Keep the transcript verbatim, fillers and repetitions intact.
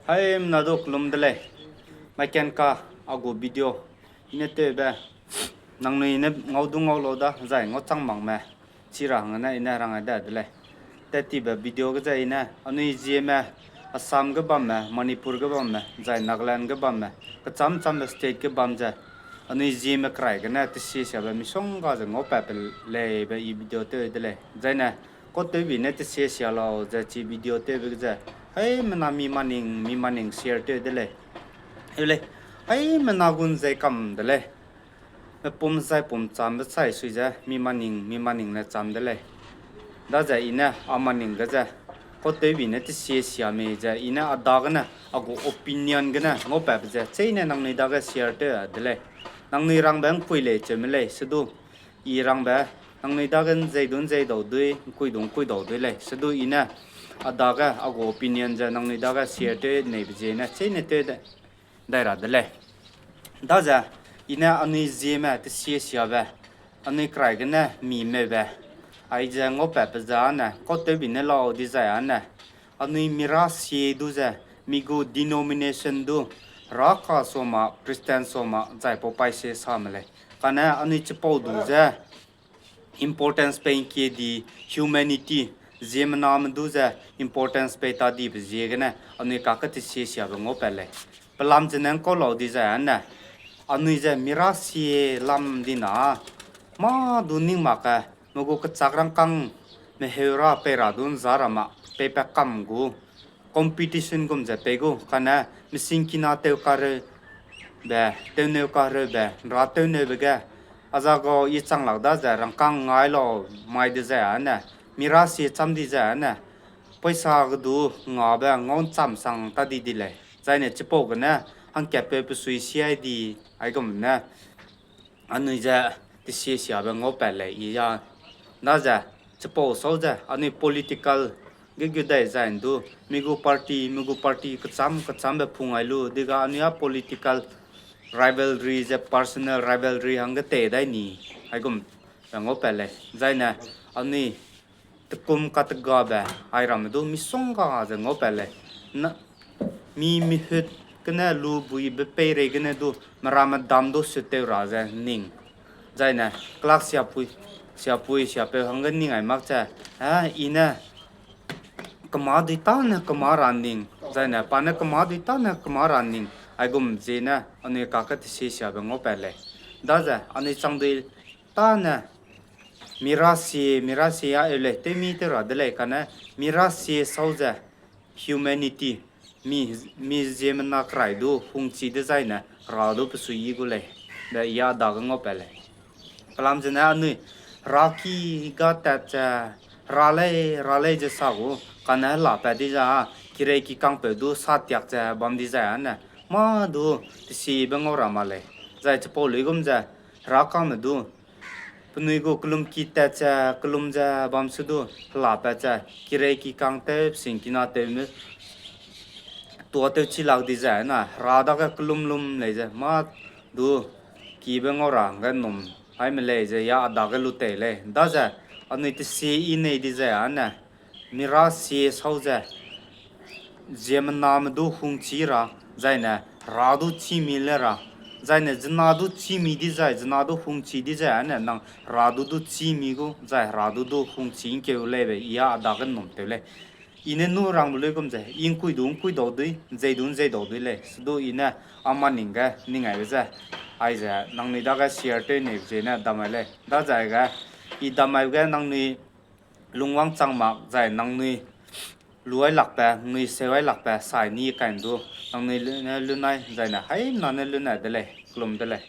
Haimena du kelum de lei. Maikan ka a gu video i ne tewbe, nangnui ne ngau du ngau lau da, zai ngau chang makme chi ra hangge i ne rang ai da de lei. Tat tibe video ge ze i ne anui Zeme, Assam ge bamme, Manipur ge bamme, zai Nagaland ge bamme, kechâm châmbe state ge bam ze anui Zeme kerai gene tesie siabe misongga ze ngau pat pe lei be i video tew de lei. Zaine kautewbi ne tesie sia lau ze chi video tewbe ge ze, haimena mi maning, mi maning share tew de lei. Eu lei, haimena gun zei kam de lei. Mepum zai pum chambe chai sui ze mi maning, mi maning ne cham de lei. Daze i ne a maning ge ze, kautewbi ne tesie sia mei ze i ne a dagene a gu opinion gene ngau patbe ze cheîne nangnui dage share tew de lei. Nangnui rangbe ngkui lei cheume lei, sedu i rangbe nangnui dage nzei du nzei dau dui, ngkui du ngkui dau dui lei, sedu i ne a dage a gu opinion ze nangnui dage share tew neibe ziene cheîne tew de dai ra de lei. Daze i ne anui Zeme tesie siabe, anui kerai gene mi meube, aize ngau patbe ze ane kautewbi ne lau dizai ane, anui mirasie du ze, mi gu denomination du, Heraka sua ma, Christian sua ma, zai pau paî sie same lei. Kane anui chipau du ze importance pei ngkie di, humanity, ziemmename du ze importance pei ta dibe ziegene anui kakge tesie siabe ngau pat lei. Pelam zene ngkau lau dizai ane, anui ze mirasie lam di na, mâ du ning makge, me gu kechak rangkâng, meheu ra pei ra du nza ra ma, peipat kam gu, competition gum ze pei gu, kane misingkina tew kareube, tewneu kareube, nra tewneube ge, a za gau i chang lak daze rangkâng ngai lau mai dezai ane, mirasie cham dizai ane, paisa ge du ngabe ngau ncham sang ta di di lei. Zaine chipau gene hangkatpeu pesui siai di, aigum ne anui ze tesie siabe ngau pat lei i ya. Daze chipau sau ze anui political ge gu dai zai ndu, mi gu party, mi gu party kechâm kechâmbe phung ai lu, diga anui a political rivalry ze personal rivalry hangge tei dai ni, aigum ze ngau pat lei. Zaine anui tekum kategabe, ai ramme du misongga ze ngau pat lei. Na, mi mihut gene lu buibe peirei gene du, meramme dam du sut tew ra ze ning. Zaine, class siapui, siapui, siapeu hangge ning ai mak ze, a, i ne kemâ dui tâne kemâ ra ning, zaine pa ne kemâ dui tâne kemâ ra ning, aigum ziene anui kakge tesie siabe ngau pat lei. Daze anui chang dui tâne, mirasie, mirasie a eu lei, tewmi tew ra de lei kane, mirasie sau ze humanity, mi, mi ziemmena kerai du hungchi dezaine, Hera du pesui yi gu lei, be ya dage ngau pat lei. Pelam zene anui, Hera ki ga tat ze, Hera lei, Hera lei ze sa gu, kane hela pat di za, kirei kikangpeu du sa tiak ze bam dizai ane, mâ du tesibe ngau ra ma lei. Zai chipau luigum ze, Herakame du penui gu kelum ki tat ze, kelum ze bam se du, hela pat ze, kirei kikang tew, pesingkina tewme, tuâ tew chi lak dizai na, Hera dage kelum lum lei ze, mâ du kibe ngau ra hangge nnum haime lei ze ya a dage lu tei lei. Daze, anui tesie i nei dizai ane, mirasie sau ze, ziemmename du hungchi ra, zaine Hera du chîmi le ra, zaine zena du chîmi dizai, zena du hungchi dizai ane nang Hera du du chîmi gu, zai Hera du du hungchi ngkeu leibe i a dage nnum tew lei. I ne nu rangbe luigum ze, i ngkui du ngkui dau dui, nzei du nzei dau dui lei, sedu i ne a maning ge ning aibe ze, aize nangnui dage share tew neibe ziene damai lei. Daze aige, i damaibe ge nangnui lungwang chang mak zai nangnui lu ai lakbe, nangnui seu ai lakbe, sai ni kai ndu, nangnui lu ne lunai, zaine haimena ne lune de lei, kelum de lei.